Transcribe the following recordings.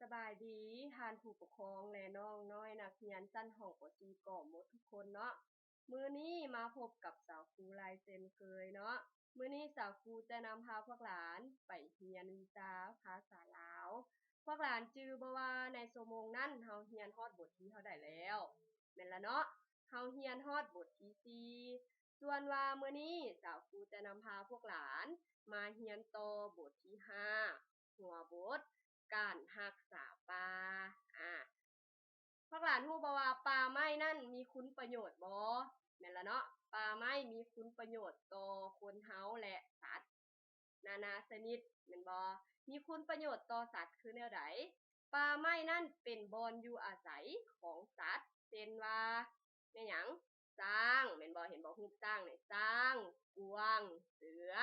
ສະບາຍດີທ່ານຜູ້ປົກຄອງ ແລະ ນ້ອງນ້ອຍນັກຮຽນຊັ້ນຫ້ອງ ປ.ສີ່ ກໍໝົດທຸກຄົນເນາະ. ມື້ນີ້ມາພົບກັບສາວຄູຫຼາຍເຊັ່ນເຄີຍເນາະ. ມື້ນີ້ສາວຄູຈະນຳພາພວກຫຼານໄປຮຽນວິຊາພາສາລາວ. ພວກຫຼານຈື່ບໍ່ວ່າໃນຊົ່ວໂມງນັ້ນເຮົາຮຽນຮອດບົດທີເທົ່າໃດແລ້ວ? ແມ່ນລະເນາະ, ເຮົາຮຽນຮອດບົດທີສີ່. ສ່ວນວ່າມື້ນີ້ສາວຄູຈະນຳພາພວກຫຼານມາຮຽນຕໍ່ບົດທີຫ້າ ຫົວບົດ ການຮັກສາປ່າ. ອາ ພວກຫຼານຮູ້ບໍ່ວ່າປ່າໄມ້ນັ້ນມີຄຸນປະໂຫຍດບໍ່? ແມ່ນລະເນາະ, ປ່າໄມ້ມີຄຸນປະໂຫຍດຕໍ່ຄົນເຮົາ ແລະ ສັດນານາຊະນິດ ແມ່ນບໍ່? ມີຄຸນປະໂຫຍດຕໍ່ສັດຄືແນວໃດ? ປ່າໄມ້ນັ້ນເປັນບ່ອນຢູ່ອາໄສຂອງສັດ ເຊັ່ນວ່າ ແມ່ນຫຍັງ? ຊ້າງ ແມ່ນບໍ່? ເຫັນບໍ່? ຮູບຊ້າງນີ້ ຊ້າງ, ກວາງ, ເສືອ,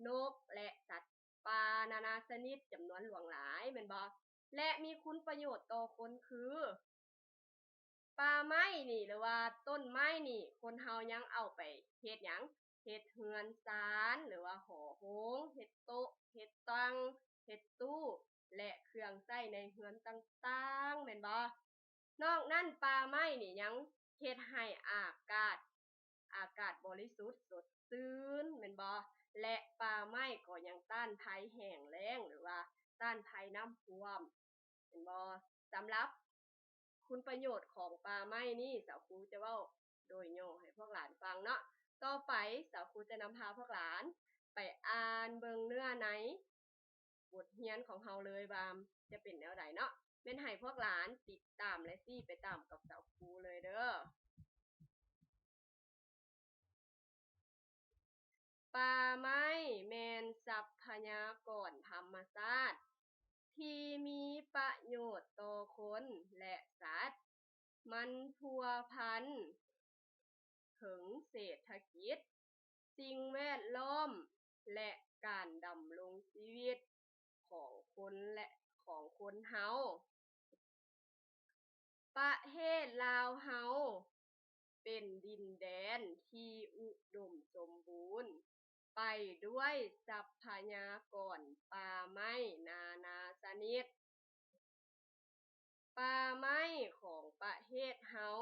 ນົກ ແລະ ສັດປ່ານານາຊະນິດຈຳນວນຫຼວງຫຼາຍ ແມ່ນບໍ່? ແລະ ມີຄຸນປະໂຫຍດຕໍ່ຄົນຄື ປ່າໄມ້ນີ້ ຫຼືວ່າຕົ້ນໄມ້ນີ້ ຄົນເຮົາຍັງເອົາໄປເຮັດຫຍັງ? ເຮັດເຮືອນຊານ ຫຼືວ່າຫໍໂຮງ, ເຮັດໂຕະ, ເຮັດຕັ່ງ, ເຮັດຕູ້ ແລະ ເຄື່ອງໃຊ້ໃນເຮືອນຕ່າງໆ ແມ່ນບໍ່? ນອກນັ້ນ ປ່າໄມ້ນີ້ຍັງເຮັດໃຫ້ອາກາດ ອາກາດບໍລິສຸດສົດຊື່ນ ແມ່ນບໍ່? ແລະ ປ່າໄມ້ກໍຍັງຕ້ານໄພແຫ້ງແລ້ງ ຫຼືວ່າຕ້ານໄພນ້ຳຖ້ວມ ແມ່ນບໍ່? ສຳລັບຄຸນປະໂຫຍດຂອງປ່າໄມ້ນີ້ ສາວຄູຈະເວົ້າໂດຍຫຍໍ້ໃຫ້ພວກຫຼານຟັງເນາະ. ຕໍ່ໄປສາວຄູຈະນຳພາພວກຫຼານໄປອ່ານເບິ່ງເນື້ອໃນ ບົດຮຽນຂອງເຮົາເລີຍວ່າຈະເປັນແນວໃດເນາະ. ແມ່ນໃຫ້ພວກຫຼານຕິດຕາມ ແລະ ຊີ້ໄປຕາມກັບສາວຄູເລີຍເດີ້. ປ່າໄມ້ແມ່ນຊັບພະຍາກອນທຳມະຊາດທີ່ມີປະໂຫຍດຕໍ່ຄົນ ແລະ ສັດ. ມັນພົວພັນເຖິງເສດຖະກິດ, ສິ່ງແວດລ້ອມ ແລະ ການດຳລົງຊີວິດຂອງຄົນ ແລະ ຂອງຄົນເຮົາ. ປະເທດລາວເຮົາເປັນດິນແດນທີ່ອຸດົມສົມບູນ ໄປດ້ວຍຊັບພະຍາກອນປ່າໄມ້ນານາຊະນິດ. ປ່າໄມ້ຂອງປະເທດເຮົາ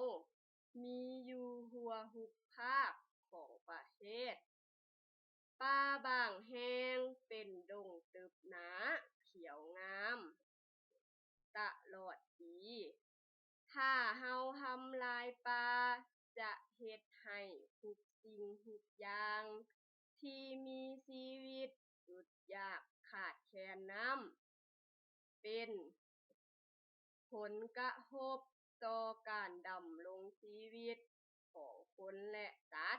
ມີຢູ່ທົ່ວທຸກພາກຂອງປະເທດ. ປ່າບາງແຫ່ງເປັນດົງຕຶບໜາຂຽວງາມຕະຫຼອດປີ. ຖ້າເຮົາທຳລາຍປ່າ ຈະເຮັດໃຫ້ທຸກສິ່ງທຸກຢ່າງທີ່ມີຊີວິດ ຢຸດຢາກຂາດແຄນນ້ຳ ເປັນຜົນກະທົບຕໍ່ການດຳລົງຊີວິດຂອງຄົນ ແລະ ສັດ.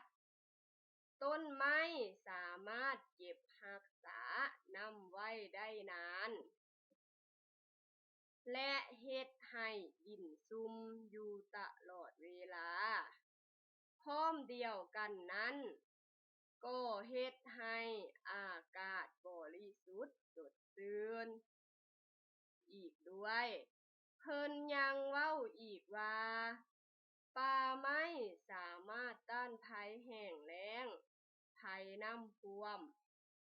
ຕົ້ນໄມ້ສາມາດເກັບຮັກສານ້ຳໄວ້ໄດ້ນານ ແລະ ເຮັດໃຫ້ດິນຊຸ່ມຢູ່ຕະຫຼອດເວລາ. ພ້ອມດຽວກັນນັ້ນ ກໍເຮັດໃຫ້ອາກາດບໍລິສຸດສົດຊື່ນອີກດ້ວຍ. ເພິ່ນຍັງເວົ້າອີກວ່າ ປ່າໄມ້ສາມາດຕ້ານໄພແຫ້ງແລ້ງ, ໄພນ້ຳຖ້ວມ,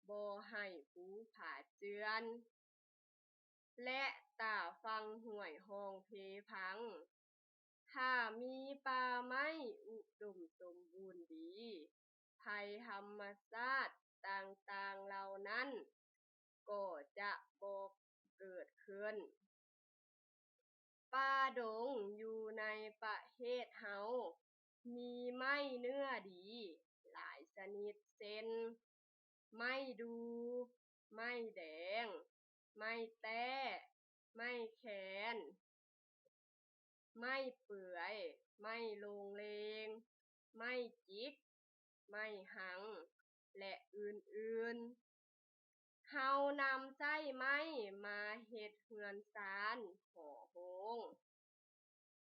ບໍ່ໃຫ້ພູຜາເຈື່ອນ ແລະ ຕາຝັ່ງຫ້ວຍຮ່ອງເພພັງ. ຖ້າມີປ່າໄມ້ອຸດົມສົມບູນດີ, ໄພທຳມະຊາດຕ່າງໆເຫຼົ່ານັ້ນກໍຈະບໍ່ເກີດຂຶ້ນ. ປ່າດົງຢູ່ໃນປະເທດເຮົາມີໄມ້ເນື້ອດີຫຼາຍຊະນິດ ເຊັ່ນ ໄມ້ດູ່, ໄມ້ແດງ, ໄມ້ແຕ້, ໄມ້ແຄນ, ໄມ້ເປືອຍ, ໄມ້ໂລ່ງເລ່ງ, ໄມ້ຈິກ, ໄມ້ຮັງ ແລະ ອື່ນໆ. ເຮົານຳໃຊ້ໄມ້ມາເຮັດເຮືອນຊານ, ຫໍໂຮງ,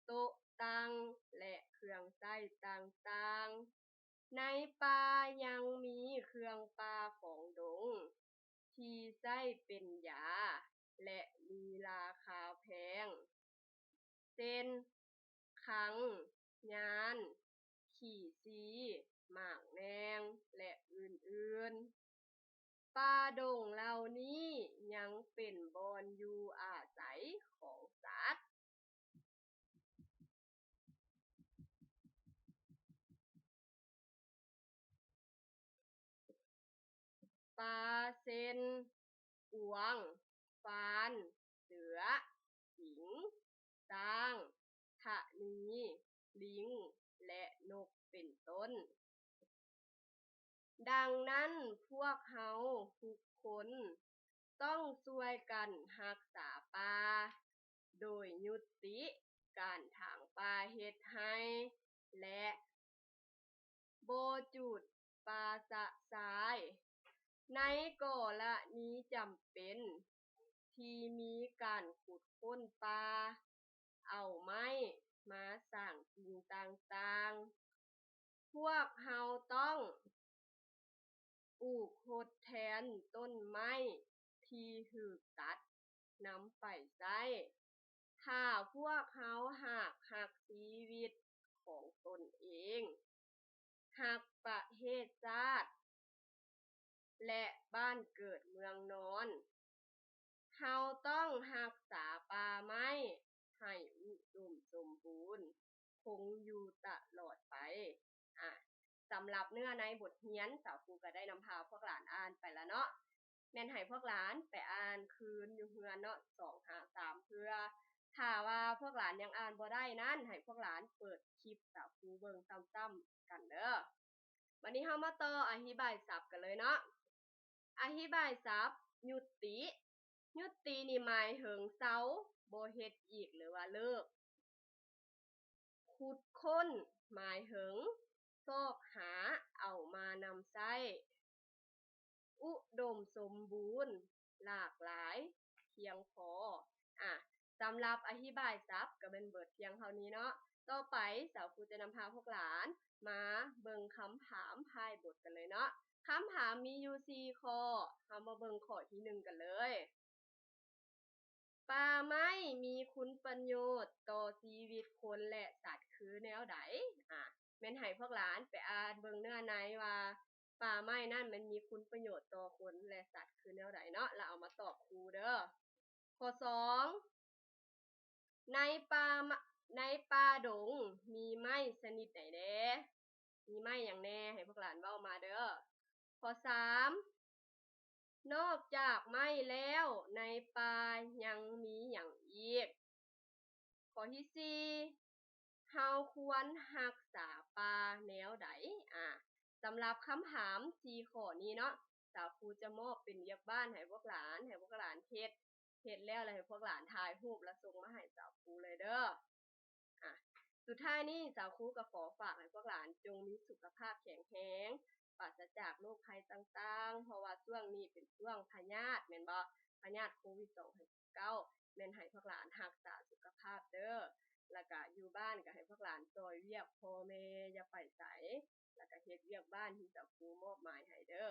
ໂຕະຕັ່ງ ແລະ ເຄື່ອງໃຊ້ຕ່າງໆ. ໃນປ່າຍັງມີເຄື່ອງປ່າຂອງດົງທີ່ໃຊ້ເປັນຢາ ແລະ ມີລາຄາແພງ ເຊັ່ນ ຄັງ, ຍານ, ຂີ້ຊີ, ໝາກແມງ ແລະ ອື່ນໆ. ປ່າດົງເຫຼົ່ານີ້ຍັງເປັນບ່ອນຢູ່ອາໄສຂອ າເຊັ່ນ ກວາງ, ຟານ, ເສືອ, ສິງ, ຊ້າງ, ທະນີ, ລິງ ແລະ ນົກ ເປັນຕົ້ນ. ດັ່ງນັ້ນ, ພວກເຮົາທຸກຄົນຕ້ອງຊ່ວຍກັນຮັກສາປ່າ ໂດຍຍຸຕິການຖາງປ່າເຮັດໄຮ່ ແລະ ບໍ່ຈູດປ່າຊະຊາຍ. ໃນກໍລະນີຈຳເປັນທີ່ມີການຂຸດຄົ້ນປ່າ ເອົາໄມ້ມາສ້າງສິ່ງຕ່າງໆ, ພວກເຮົາຕ້ອງ ປູກທົດແທນຕົ້ນໄມ້ທີ່ຖືກຕັດນຳໄປໃຊ້. ຖ້າພວກເຮົາຫາກຮັກຊີວິດຂອງຕົນເອງ, ຮັກປະເທດຊາດ ແລະ ບ້ານເກີດເມືອງນອນ, ເຮົາຕ້ອງຮັກສາປ່າໄມ້ໃຫ້ອຸດົມສົມບູນຄົງຢູ່ຕະຫຼອດໄປ. ອາ ສຳລັບເນື້ອໃນບົດຮຽນ ສາວຄູກໍໄດ້ນຳພາພວກຫຼານອ່ານໄປລະເນາະ, ແມ່ນໃຫ້ພວກຫຼານໄປອ່ານຄືນຢູ່ເຮືອນເນາະ ສອງຫາສາມເທື່ອ. ຖ້າວ່າພວກຫຼານຍັງອ່ານບໍ່ໄດ້ນັ້ນ ໃຫ້ພວກຫຼານເປີດຄລິບສາວຄູເບິ່ງຊ້ຳໆກັນເດີ. ບັດນີ້ເຮົາມາຕໍ່ອະທິບາຍສັບກັນເລີຍເນາະ. ອະທິບາຍສັບ ຍຸຕິ. ຍຸຕິນີ້ໝາຍເຖິງເຊົາ, ບໍ່ເຮັດອີກ ຫຼືວ່າເລີກ. ຂຸດຄົ້ນ ໝາຍເຖິງຊອກຫາເອົາມານຳໃຊ້. ອຸດົມສົມບູນ, ຫຼາກຫຼາຍ, ພຽງພໍ. ອາ ສຳລັບອະທິບາຍສັບກໍແມ່ນເບິດພຽງເທົ່ານີ້ເນາະ. ຕໍ່ໄປສາວຄູຈະນຳພາພວກຫຼານມາເບິ່ງຄຳຖາມທ້າຍບົດກັນເລີຍເນາະ. ຄຳຖາມມີຢູ່ສີ່ຂໍ້, ເຮົາມາເບິ່ງຂໍ້ທີໜຶ່ງກັນເລີຍ. ປ່າໄມ້ມີຄຸນປະໂຫຍດຕໍ່ຊີວິດຄົນ ແລະ ສັດຄືແນວໃດ? ອາ ແມ່ນໃຫ້ພວກຫຼານໄປອ່ານເບິ່ງເນື້ອໃນວ່າ ປ່າໄມ້ນັ້ນມັນມີຄຸນປະໂຫຍດຕໍ່ຄົນ ແລະ ສັດຄືແນວໃດເນາະ, ແລ້ວເອົາມາຕອບຄູເດີ. ຂໍ້ສອງ ໃນປ່າ ໃນປ່າດົງມີໄມ້ຊະນິດໃດແດ່? ມີໄມ້ຫຍັງແດ່? ໃຫ້ພວກຫຼານເວົ້າມາເດີ. ຂໍ້ສາມ ນອກຈາກໄມ້ແລ້ວ ໃນປ່າຍັງມີຫຍັງອີກ? ຂໍ້ທີສີ່ ເຮົາຄວນຮັກສາປ່າແນວໃດ? ອາ ສຳລັບຄຳຖາມສີ່ຂໍ້ນີ້ເນາະ, ສາວຄູຈະມອບເປັນວຽກບ້ານໃຫ້ພວກຫຼານ, ໃຫ້ພວກຫຼານເຮັດ, ເຮັດແລ້ວ ແລ້ວໃຫ້ພວກຫຼານຖ່າຍຮູບ ແລ້ວສົ່ງມາໃຫ້ສາວຄູເລີຍເດີ. ອາ ສຸດທ້າຍນີ້ ສາວຄູກໍຂໍຝາກໃຫ້ພວກຫຼານຈົ່ງມີສຸຂະພາບແຂງແຮງ, ປາສະຈາກໂລກໄພຕ່າງໆ, ເພາະວ່າຊ່ວງນີ້ເປັນຊ່ວງພະຍາດ ແມ່ນບໍ່? ພະຍາດໂຄວິດສອງພັນສິບເກົ້າ ແມ່ນໃຫ້ພວກຫຼານຮັກສາສຸຂະພາບເດີ. ແລ້ວກະຢູ່ບ້ານກໍໃຫ້ພວກຫຼານຊ່ອຍວຽກພໍ່ແມ່ ຢ່າໄປໃສ, ແລ້ວກະເຮັດວຽກບ້ານທີ່ສາວຄູມອບໝາຍໃຫ້ເດີ.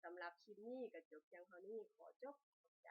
ສຳລັບຄລິບນີ້ກໍຈົບພຽງເທົ່ານີ້, ຂໍຈົບ, ຂອບໃຈ.